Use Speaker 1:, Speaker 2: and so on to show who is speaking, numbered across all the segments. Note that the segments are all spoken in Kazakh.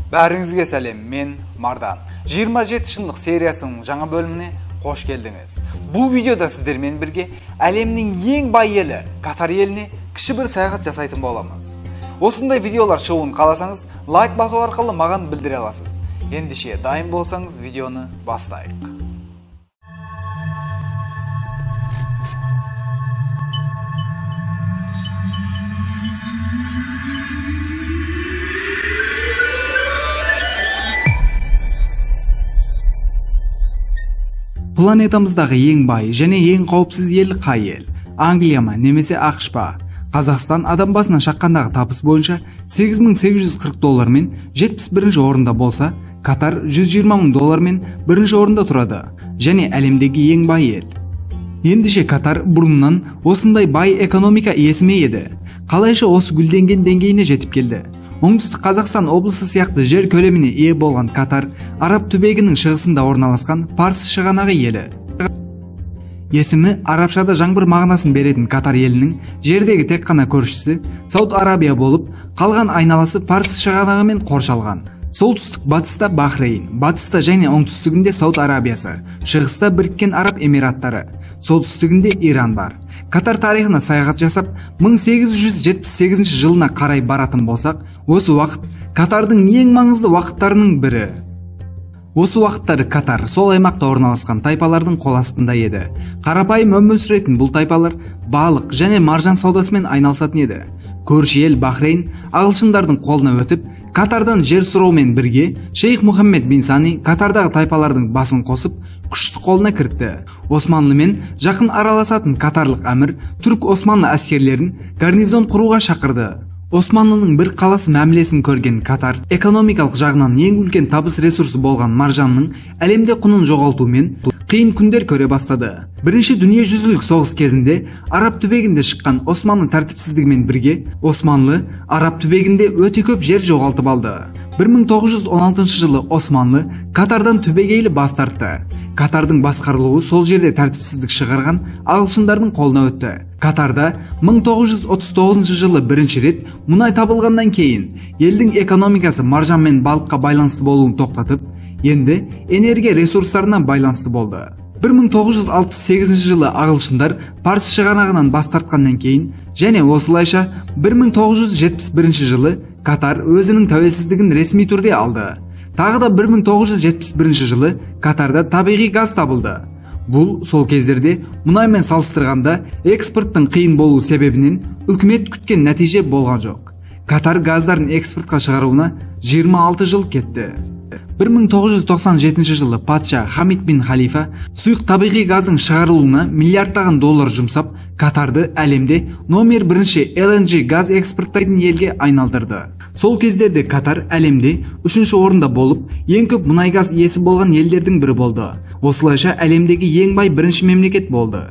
Speaker 1: Бәріңізге сәлем, мен Мардан. 27 шындық сериясының жаңа бөліміне қош келдіңіз. Бұл видеода сіздермен бірге әлемнің ең бай елі Катар еліне кіші бір саяхат жасайтын боламыз. Осындай видеолар шығуын қаласаңыз, лайк басу арқылы маған білдіре аласыз. Ендеше дайын болсаңыз, видеоны бастайық. Планетамыздағы ең бай және ең қауіпсіз ел қай ел? Англия ма немесе АҚШ па? Қазақстан адам басына шаққандағы табыс бойынша 8840 доллармен 71 орында болса, Катар 120 мың доллармен бірінші орында тұрады және әлемдегі ең бай ел. Ендеше Катар бұрыннан осындай бай экономика иесі ме еді? Қалайша осы гүлденген деңгейіне жетіп келді? Оңтүстік Қазақстан облысы сияқты жер көлеміне ие болған Катар Араб түбегінің шығысында орналасқан Парсы шығанағы елі. Есімі арабшада жаңбыр мағынасын беретін Катар елінің жердегі тек қана көршісі Сауд Арабия болып, қалған айналасы Парсы шығанағымен қоршалған. Солтүстік батыста Бахрейн, батыста және оңтүстігінде Сауд Арабиясы, шығыста Біріккен Араб Эмираттары, солтүстігінде Иран бар. Катар тарихына саяхат жасап, 1878 жылына қарай баратын болсақ, осы уақыт Катардың ең маңызды уақыттарының бірі. Осы уақыттары Катар сол аймақта орналасқан тайпалардың қол астында еді. Қарапайым өмір сүретін бұл тайпалар балық және маржан саудасымен айналысатын еді. Көрші ел Бахрейн ағылшындардың қолына өтіп, Катардан жер сұраумен бірге шейх Мұхаммед бин Сани Катардағы тайпалардың басын қосып, күшті қолына кірітті. Османлымен жақын араласатын катарлық әмір түрк Османлы әскерлерін гарнизон құруға шақырды. Османлының бір қаласы мәмілесін көрген Катар экономикалық жағынан ең үлкен табыс ресурсы болған маржанның әлемде құнын жоғалтумен қиын күндер көре бастады. Бірінші дүниежүзілік соғыс кезінде Араб түбегінде шыққан Османлы тәртіпсіздігімен бірге Османлы Араб түбегінде өте көп жер жоғалтып алды. 1916 жылы Османлы Катардан түбегейлі бас тартты. Катардың басқарылуы сол жерде тәртіпсіздік шығарған ағылшындардың қолына өтті. Катарда 1939 жылы бірінші рет мұнай табылғаннан кейін елдің экономикасы маржан мен балыққа байланысты болуын тоқтатып, енді энергия ресурстарына байланысты болды. 1968 жылы ағылшындар Парсы шығанағынан бас тартқаннан кейін және осылайша 1971 жылы Катар өзінің тәуелсіздігін ресми түрде алды. Тағы да 1971 жылы Катарда табиғи газ табылды. Бұл сол кездерде мұнаймен салыстырғанда экспорттың қиын болу себебінен үкімет күткен нәтиже болған жоқ. Катар газдарын экспортқа шығаруына 26 жыл кетті. 1997 жылы патша Хамид бин Халифа сұйық табиғи газдың шығарылуына миллиардтаған доллар жұмсап, Катарды әлемде номер бірінші LNG газ экспорттайтын елге айналдырды. Сол кездерде Катар әлемде үшінші орында болып, ең көп мұнай газ иесі болған елдердің бірі болды. Осылайша әлемдегі ең бай бірінші мемлекет болды.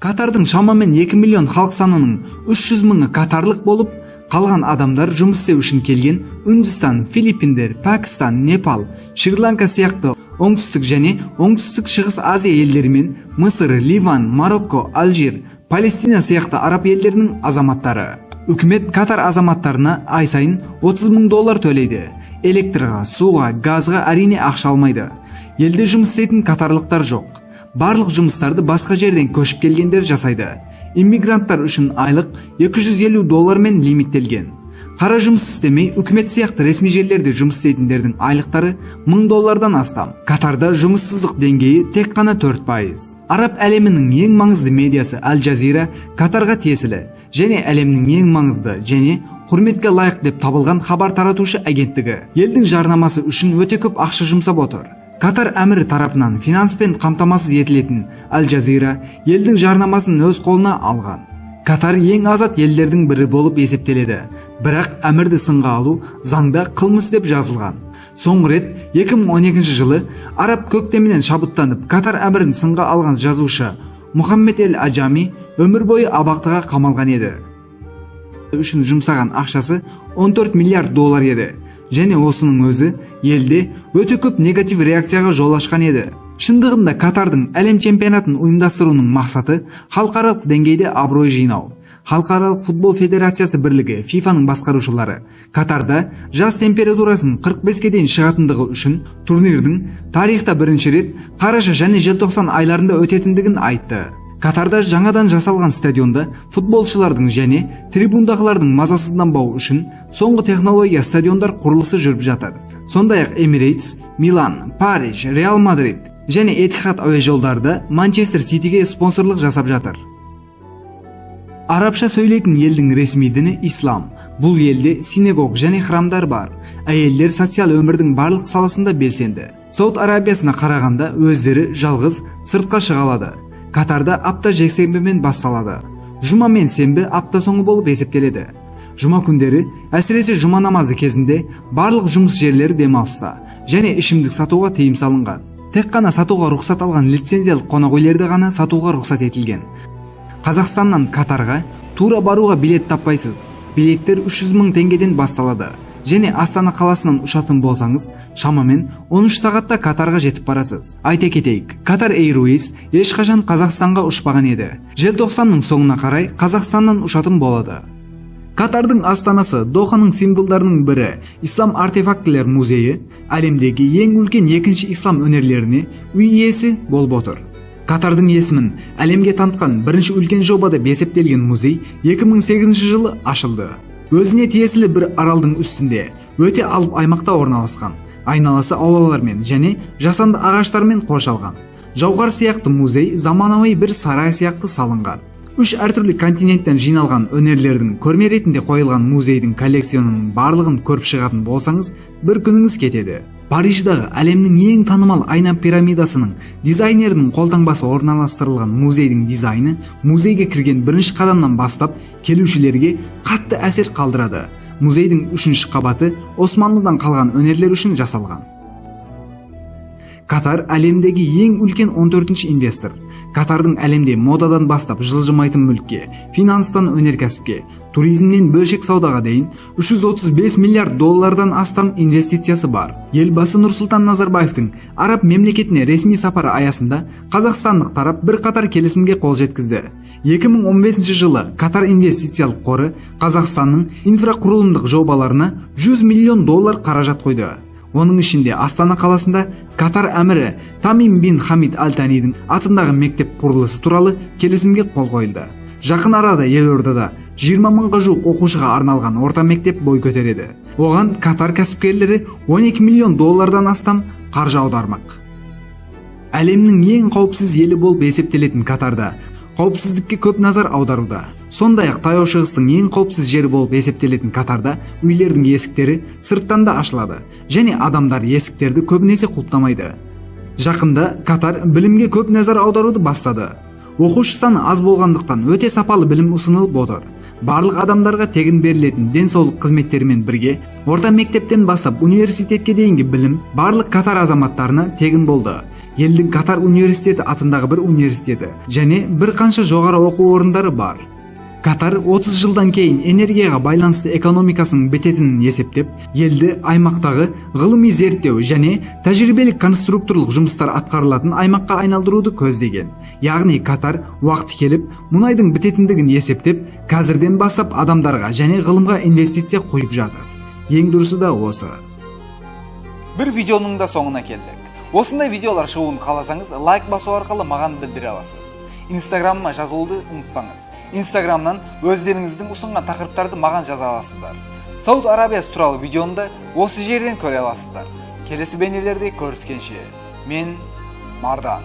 Speaker 1: Катардың шамамен 2 миллион халық санының 300 мыңы катарлық болып, қалған адамдар жұмыс істеу үшін келген Үндістан, Филиппиндер, Пәкістан, Непал, Шри-Ланка сияқты оңтүстік және оңтүстік шығыс Азия елдерімен Мысыр, Ливан, Марокко, Алжир, Палестина сияқты араб елдерінің азаматтары. Үкімет Катар азаматтарына ай сайын 30 мың доллар төлейді. Электрға, суға, газға әрине ақша алмайды. Елде жұмыс істейтін катарлықтар жоқ. Барлық жұмыстарды басқа жерден көшіп келгендер жасайды. Иммигранттар үшін айлық 250 доллармен лимиттелген. Қара жұмыс істемей, үкімет сияқты ресми жерлерде жұмыс істейтіндердің айлықтары 1000 доллардан астам. Катарда жұмыссыздық деңгейі тек қана 4%. Араб әлемінің ең маңызды медиасы Аль Жазира Катарға тиесілі және әлемнің ең маңызды және құрметке лайық деп табылған хабар таратушы агенттігі. Елдің жарнамасы үшін өте көп ақша жұмсап отыр. Катар әмірі тарапынан финанспен қамтамасыз етілетін Аль Жазира елдің жарнамасын өз қолына алған. Катар ең азат елдердің бірі болып есептеледі. Бірақ әмірді сынға алу заңда қылмыс деп жазылған. Соңғы рет 2012 жылы араб көктемінен шабыттанып Катар әмірін сынға алған жазушы Мұхаммед Эль Аджами өмір бойы абақтыға қамалған еді. Үшін жұмсаған ақшасы 14 миллиард доллар еді. Және осының өзі елде өте көп негатив реакцияға жол ашқан еді. Шындығында Катардың әлем чемпионатын ұйымдастыруының мақсаты халықаралық деңгейде абырой жинау. Халықаралық футбол федерациясы бірлігі ФИФАның басқарушылары Катарда жаз температурасының 45-ке дейін шығатындығы үшін турнирдің тарихта бірінші рет қараша және желтоқсан айларында өтетіндігін айтты. Катарда жаңадан жасалған стадионда футболшылардың және трибундағылардың мазасызданбауы үшін соңғы технология стадиондар құрылысы жүріп жатыр. Сондай-ақ Эмирейтс, Милан, Париж, Реал Мадрид және Этихад әуежолдары да Манчестер Ситиге спонсорлық жасап жатыр. Арабша сөйлейтін елдің ресми діні ислам. Бұл елде синагог және храмдар бар. Әйелдер социал өмірдің барлық саласында белсенді. Сауд Арабиясына қарағанда өздері жалғыз сыртқа шыға алады. Катарда апта жексенбімен басталады. Жұма мен сенбі апта соңы болып есептеледі. Жұма күндері, әсіресе жұма намазы кезінде, барлық жұмыс жерлері демалыста және ішімдік сатуға тыйым салынған. Тек қана сатуға рұқсат алған лицензиялық қонақ үйлерде ғана сатуға рұқсат етілген. Қазақстаннан Катарға тура баруға билет таппайсыз. Билеттер 300 мың теңгеден басталады және Астана қаласынан ұшатын болсаңыз, шамамен 13 сағатта Катарға жетіп барасыз. Айта кетейік, Катар Airways ешқашан Қазақстанға ұшпаған еді. Желтоқсанның соңына қарай Қазақстаннан ұшатын болады. Катардың астанасы Доханың символдарының бірі Ислам артефактілер музейі әлемдегі ең үлкен екінші ислам өнерлеріне үй иесі болып отыр. Катардың есімін әлемге танытқан бірінші үлкен жоба деп есептелген музей 2008 жылы ашылды. Өзіне тиесілі бір аралдың үстінде өте алып аймақта орналасқан. Айналасы аулалармен және жасанды ағаштармен қоршалған. Жауһар сияқты музей заманауи бір сарай сияқты салынған. Үш әртүрлі континенттен жиналған өнерлердің көрме ретінде қойылған музейдің коллекционының барлығын көріп шығатын болсаңыз, бір күніңіз кетеді. Париждағы әлемнің ең танымал айна пирамидасының дизайнерінің қолтаңбасы орналастырылған музейдің дизайны музейге кірген бірінші қадамнан бастап келушілерге қатты әсер қалдырады. Музейдің үшінші қабаты Османлыдан қалған өнерлер үшін жасалған. Катар әлемдегі ең үлкен 14-ші инвестор. Катардың әлемде модадан бастап жылжымайтын мүлікке, финанстан өнеркәсіпке, туризмнен бөлшек саудаға дейін 335 миллиард доллардан астам инвестициясы бар. Елбасы Нұрсұлтан Назарбаевтың араб мемлекетіне ресми сапары аясында қазақстандық тарап бірқатар келісімге қол жеткізді. 2015 жылы Катар инвестициялық қоры Қазақстанның инфрақұрылымдық жобаларына 100 миллион доллар қаражат қойды. Оның ішінде Астана қаласында Катар әмірі Тамим бин Хамид Аль Танидің атындағы мектеп құрылысы туралы келісімге қол қойылды. Жақын арада елордада 20 мыңға жуық оқушыға арналған орта мектеп бой көтереді. Оған Катар кәсіпкерлері 12 миллион доллардан астам қаржы аудармақ. Әлемнің ең қауіпсіз елі болып есептелетін Катарда қауіпсіздікке көп назар аударуда. Сондай-ақ Таяу Шығыстың ең қауіпсіз жері болып есептелетін Катарда үйлердің есіктері сырттан да ашылады және адамдар есіктерді көбінесе құлыптамайды. Жақында Катар білімге көп назар аударуды бастады. Оқушы саны аз болғандықтан өте сапалы білім ұсынылып отыр. Барлық адамдарға тегін берілетін денсаулық қызметтерімен бірге орта мектептен бастап университетке дейінгі білім барлық Катар азаматтарына тегін болды. Елдің Катар университеті атындағы бір университеті және бір қанша жоғары оқу орындары бар. Катар 30 жылдан кейін энергияға байланысты экономикасының бітетінін есептеп, елді аймақтағы ғылыми зерттеу және тәжірибелік конструкторлық жұмыстар атқарылатын аймаққа айналдыруды көздеген. Яғни Катар уақыты келіп мұнайдың бітетіндігін есептеп, қазірден бастап адамдарға және ғылымға инвестиция құйып жатыр. Ең дұрысы да осы. Бір видеоның да соңына келдік. Осындай видеолар шығуын қаласаңыз, лайк басу арқылы маған білдіре аласыз. Инстаграмыма жазылуды ұмытпаңыз. Инстаграмнан өздеріңіздің ұсынған тақырыптарды маған жаза аласыздар. Сауд Арабиясы туралы видеоны да осы жерден көре аласыздар. Келесі бейнелерде көріскенше, мен Мардан.